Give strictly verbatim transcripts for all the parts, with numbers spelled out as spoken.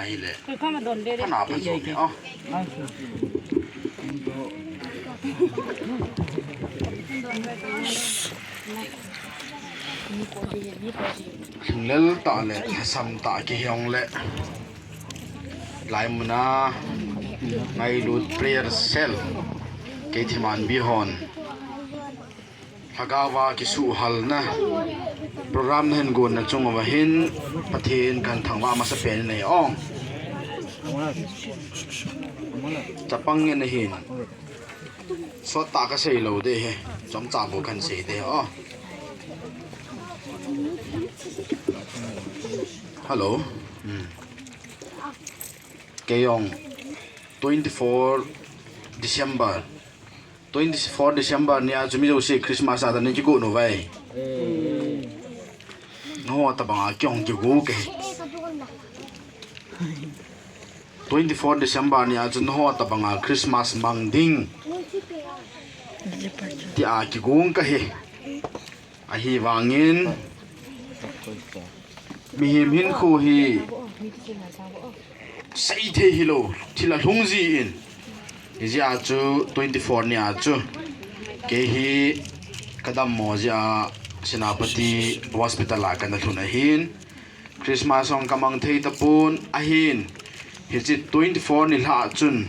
Ahile. Pana pa chu ni o. Lhunglel tah le lhasam tah kihi jongle, hilai muna ngailut prayer cell Keithelmanbi hon lhagaova kisuhhalna program nahin gonna chung uva hin Pathen kahin thangvah masapen in ahi o. Chapang ngen ahin. Sot tah kasei lou ding ahi. Chomcha bou kahin sei ding ahi o. Hello. Hmm. Kei jong twenty-four December. Twenty-four December nia chu mi jouse Christmas a tah nei kigo uve. Nangho tabanga kei jong kigo kahi. Twenty-four December nia chu nangho tabanga Christmas mang ding tia kigo kahi. Ahivangin mihem hinkho hi seithei hilou, thil alhung jin. Hijeh a chu twenty-four nia chu kei hi kadammo jeh a Senapati Hospital a kana lhun ahin. Christmas jong kamang thei tapon ahin. Hiche twenty-four nilhah chun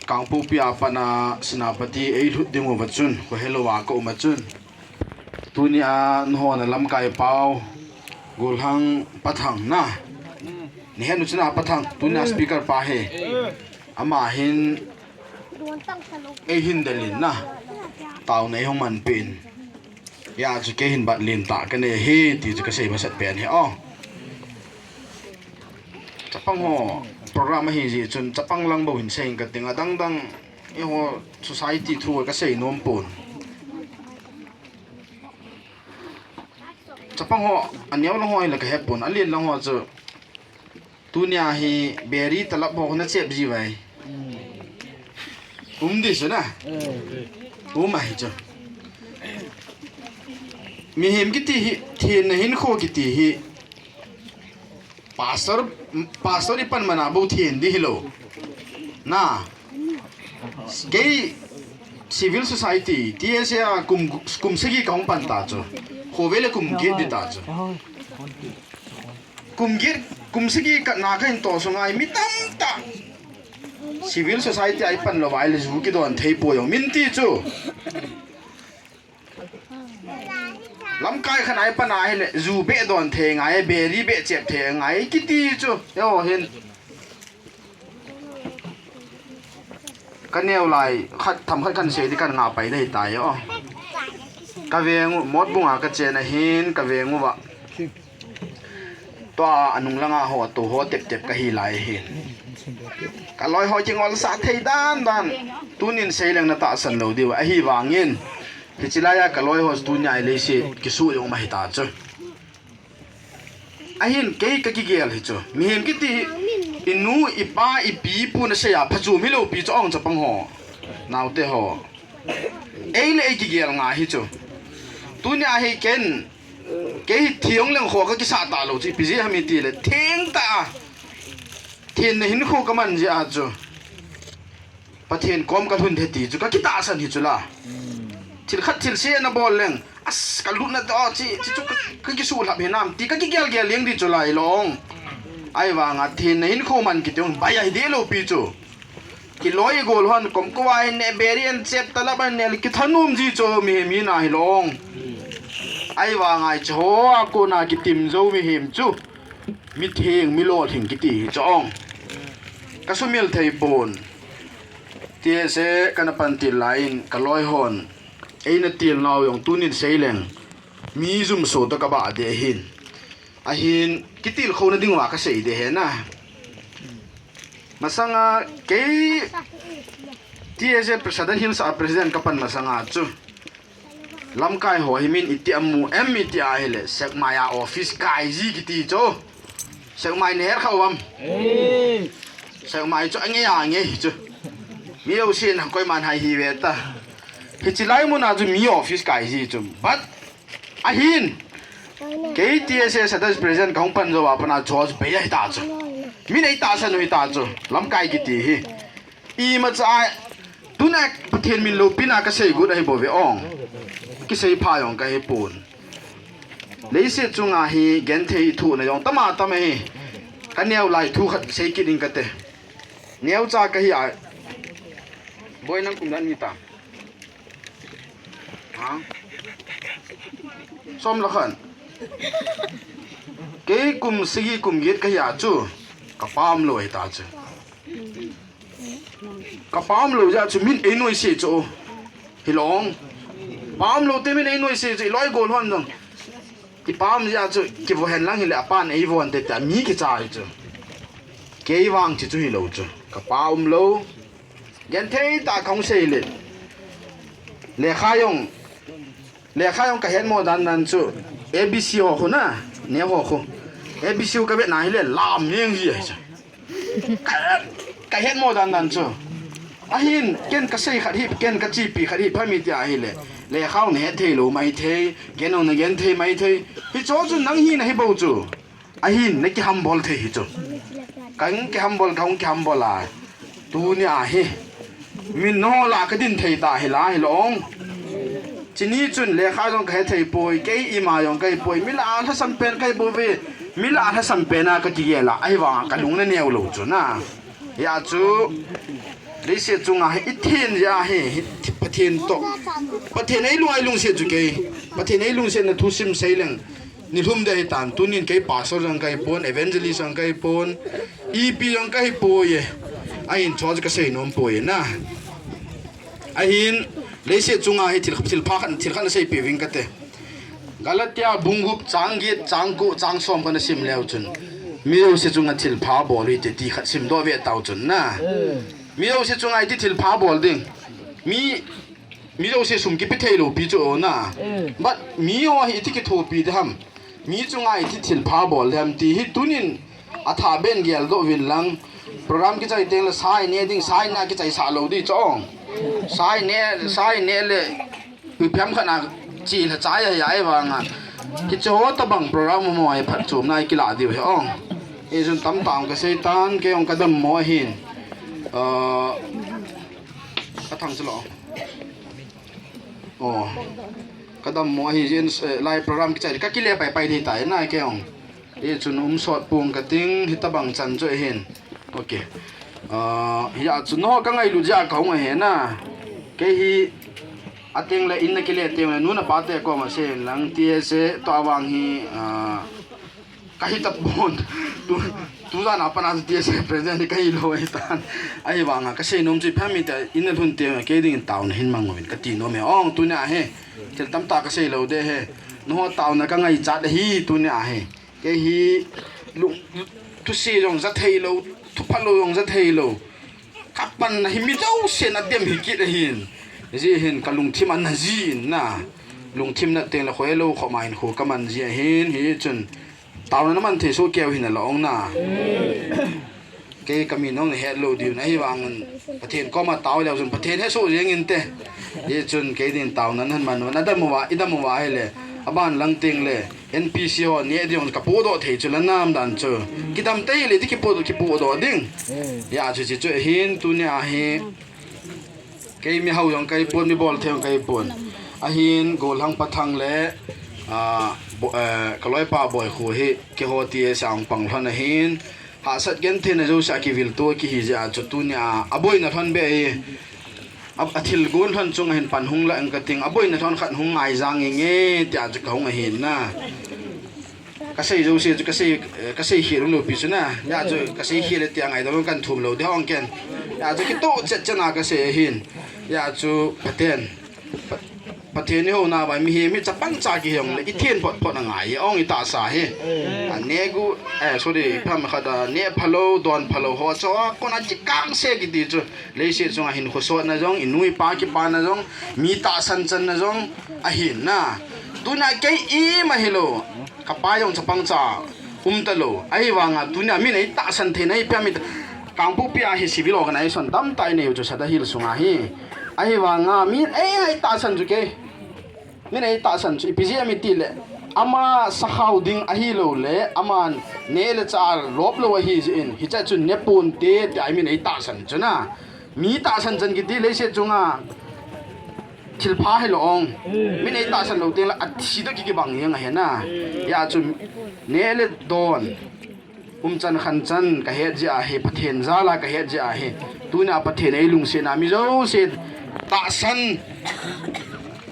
Kangpokpi a pat a Senapati eilhut ding uva chun, khohelou a kaum a chun, tunia nangho na lamkai pau, Golhang Pathang na. Nahet u chuna Pathang, tunia speaker pa hi. Ama hin eihin delin na. Taona eihung manpeh in. Hijeh a chu kei hin bat lentah kanei ahi ti chu kasei masat pen ahi o. Chapang ho program ahi jeh chun chapang lang bou hin sei inge kating, adang dang eiho society thu kasei nom pon. Chapang ho, aneo lang ho hile kahe pon, alen lang ho chu. Tunia hi beri talap ho nachep ji uve. Um ding chu na. Um ahi chu. Mihem kiti hi, thenna hinkho kiti hi. Pastor, pastor ipan mana bou then ding hilou. Na. Kei civil society, T S A a kum, kum sagi kahung pan ta chu. Khovel le kum get ding ta chu. Kum get, kum sagi kana kahin toh sunga hi mi tamtah civil society a ipan lou uva ahile ju kidon thei poi jong min ti chu. Lamkai khat a ipan ahile ju beh don thei ngai, beri beh chep thei ngai kiti chu. Eiho hin. Kaneo lai, khat, themkhat kahin sei ding, kahin ngah pai ding ahitai o. Kaveng u, Motbung a kachen ahin, kaveng uva. Tua anung langa ho, atu ho tep tep kahi lai ahin. Kaloi ho kingolsah thei dan dan. Tunin sei leng natahsan lou diu, ahivangin. Hiche laiya kaloi ho tunia leiset kisuh jong um ahi ta chu. Ahin kei kakigel hi chu. Mihem kiti hi, inu, ipa, ipi, ipu nasei a phachom hilou pi chu ong chapang ho. Naote ho. Ei le ei kigel ngai hi chu. Tunia hi ken, kei hi theng leng kho kakisah talou chu. Ipi jeh ham itile, theng tah a. Thenna hinkho kaman jeh a chu. Pathen kom kalhun thei ti chu kakitahsan hi chu la. Thil khat thil se nabol leng. As, kalutna toh, chi, chi chu ka, kakisuhlhap hinam ti kakigel gel leng ding chu la hilou ong. Ahivanga thenna hinkho man kiti ong, bai ahi deh lou pi chu. Kiloi igol hon, kom kova hin ne, beri an chep talap an ne, kithanom ji chu mihem hina hilou ong. Ahivanga hiche ho a kona kitim jou mihem chu. Mitheng, milolhing kiti hi chu ong. Kasumil thei pon. T S A kana pan til laiyin, kaloi hon. Eina til nau jong tunin sei leng. Mi jumso toh kabah ding ahin. Ahin, kitilkhouna ding uva kasei ding ahi na. Masanga kei T S A Sadar Hills a president kapan masanga chu. Lamkai ho hi min iti amu em iti ahile, Sekmai a office kai ji kiti chu. Sekmai nahet kha uvam. Sekmai chu angei angei hi chu. Mi jousen koiman hai hi ve ta. Hiche lai muna chu mi office kai ji chu. But ahin, Kei T S A Sadar President kahung pan jou a pat a George bei ahi ta chu. Min ei tahsan u hi ta chu. Lamkai kiti hi. Imacha a, tuna Pathen min loupina kasei got ahi bouve ong. Kisei pha jong kahi pon. Leiset chunga hi genthei thohna jong tam a tam ahi. Ka neo lai thu khat sei kit ing kate. Neocha kahi a. Boi nang kum dan ni ta. Ha? Som le khat. Kei kum sagi kum get kahi a chu. Ka pa umlou ahi ta chu. Ka pa umlou jeh a chu min ei noise chu. Hilou ong. Pa umlou te min ei noise chu. I loi gol hon jong. I pa um jeh a chu. Kivo hen lang hile a pan ei von te ta. Mi kicha hi chu. Kei vang chi chu hilou chu. Ka pa umlou. Genthei tah a kahung sei le. Lekha jong, lekha jong ka hetmo dan dan chu A B C ho khu na, ne ho khu. A B C ho ka vet na hile lam meng ji ahi chu. Ka, ka hetmo dan dan chu. Ahin, ken ka sei khat hi, ken ka chepi khat hi, pha mi ti ahile. Lekha jong na het thei lou mai thei, gen jong na gen thei mai thei. Hicho chu nang hina hi bou chu. Ahin, na kihambol thei hi chu. Kahung kihambol, kahung kihambol a. Tuni a hi. Min nol a ka din thei ta hi la, hilou ong. Chini chun lekha jong ka he thei poi, kei ima jong ka hi poi, mi lah a lhasam pen ka hi bouve, mi lah a lhasam pen a ka kigel a, ahivang a ka lung na neo lou chu na. Hia chu, leiset chunga hi i then jeh a hi, hi Pathen toh. Pathen ei lung, ei lungset chu kei. Pathen ei lungsetna thusim sei leng. Nilhum ding ahi tan, tunin kei pastor jong ka hi pon, evangelist jong ka hi pon, ipi jong ka hi poi e. Ahin chu chu ka sei nom poi e na. Ahin, leiset chunga hi thil, thil pha khat, thil khat na seipeh ving kate. Galatia bung gup chang get, chang ko, chang som kana sim leu chun. Mi jouse chunga thil pha bol u hite ti khat sim doh ve tau chun na. Mi jouse chunga iti thil pha bol ding. Mi, mi jouse sum kipe thei lou pi chu o na. But mi ho hi iti kithopi ding ham. Mi chunga iti thil pha bol ding ham ti hi tunin a tha ben gel doh vin lang. Program kichai teng le sai ne ding, sai na kichai sa lou ding chu ong. Sai ne, sai ne le Ipi ham khat na chi la chai a, ahivang a. Hiche ho tabang program mo a phatchomna i kila diu hi ong. Hichun tamtah ka sei tan, kei ong ka dammo ahin. Ah, ka thang chu lo. Oh. Ka dammo ahi jin, eh, lai program kichai ka kile pai pai ding tai na kei ong. Hichun um sot pong ka ting, hitabang chan chu ahin. Ok. Ah, hia chu nangho ka ngailut jeh a ka hung ahi na. Kei hi ateng le in na kile teng le nu na pa te koma sei lang ti se to avang hi, ah, ka hi tapon. Tu, tu jan a pat a ti se president ka hi lou ahi tan. Ahivang a ka sei nom chu pha mi te in na lhun teng kei ding taona hin mang uvin ka ti nom e. Ong tuni a hi. Thil tamtah ka sei lou ding ahi. Nangho taona ka ngaichat ahi tuni a hi. Kei hi lung, thuse jong ja thei lou, thu phalou jong ja thei lou. Ka panna hi mi jousen a dem hi kit ahin. Hijeh hin ka lungthim ana jin na. Lungthim na teng le khoi lou khoma hin khu ka man ji ahin, hichun taona na man thei soh keu hin a la ong na. Kei ka min hung het lou diu na, ahivangin Pathen koma tao leu chun Pathen he soh jeng inte. Hichun kei din taona nan man, na dam uva, i dam uva ahile, aban lang teng le, N P C ho neh ding ka podoh thei chu la nam dan chu. Kidam tei le ti kipo, kipodoh ding. Hia chu, chu, chu hin tuni a hi. Kei mi hao jong ka hi pon, mi bol thei jong ka hi pon. Ahin, Golhang Pathang le, ah, bo-, eh, ka loipa Boikho hi, keiho ti e sang pang lhon ahin. Hahsat gentheina jouse a kivil to kihi jeh a chu tuni a, a boina lhon be hi. A, a thilgon lhon chunga hin pan hung la eng ka ting, a boina lhon khat hung ngai jang inge, tia chu ka hung ahin na. Ka sei jouse chu ka sei, eh, ka sei khel lou pi chu na. Hia chu ka sei khel le tia ngaidam kan thum lou ding hong ken. Hia chu kitoh chet chet na ka sei ahin. Hia chu Pathen. Pa-, Pathen i houna vai mi hi mi chapang cha kihong le i then phot phot a ngai ong i tahsa hi. A neh gu, eh, sorry, pham khat a neh phalou, don phalou ho chu a kona kikang se kiti chu. Leiset chunga hin khosotna jong, i nu i pa kipana jong, mi tahsan channa jong, ahin na. Tuna kei ima hilou, ka pa jong chapang cha um talou. Ahivanga tuna min ei tahsan theina ei pia mi ta. Kangpokpi a hi civil organization tamtah i nei u chu Sadar Hills sunga hi. Ahivanga min ei, ei tahsan chu kei. Min ei tahsan chu ipi jeh ham itile, ama sakhao ding ahilouleh, aman neh le chah lop lou ahi jeh in, hiche chun ne ponte, tia min ei tahsan chu na. Mi tahsan chan kiti leiset chunga thilpha hilou ong. Min ei tahsan lou tengle athi toh kikibang jeng ahi na. Hijeh chun neh le don, umchan khanchan kahet jeh ahi, Pathen jal a kahet jeh ahi. Tunia Pathen in eilungset na, mi jouse tahsan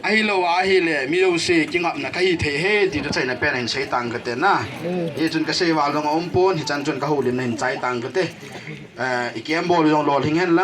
ahilou ahile, mi jouse kingapna kahi thei ahi, ti chu achaina pen a hin sei tang kate na. Hichun kasei val jong aumpon, hichan chun kahoulimna hin chai tang kate. Eh, ikimbol jong lolhing hen lang.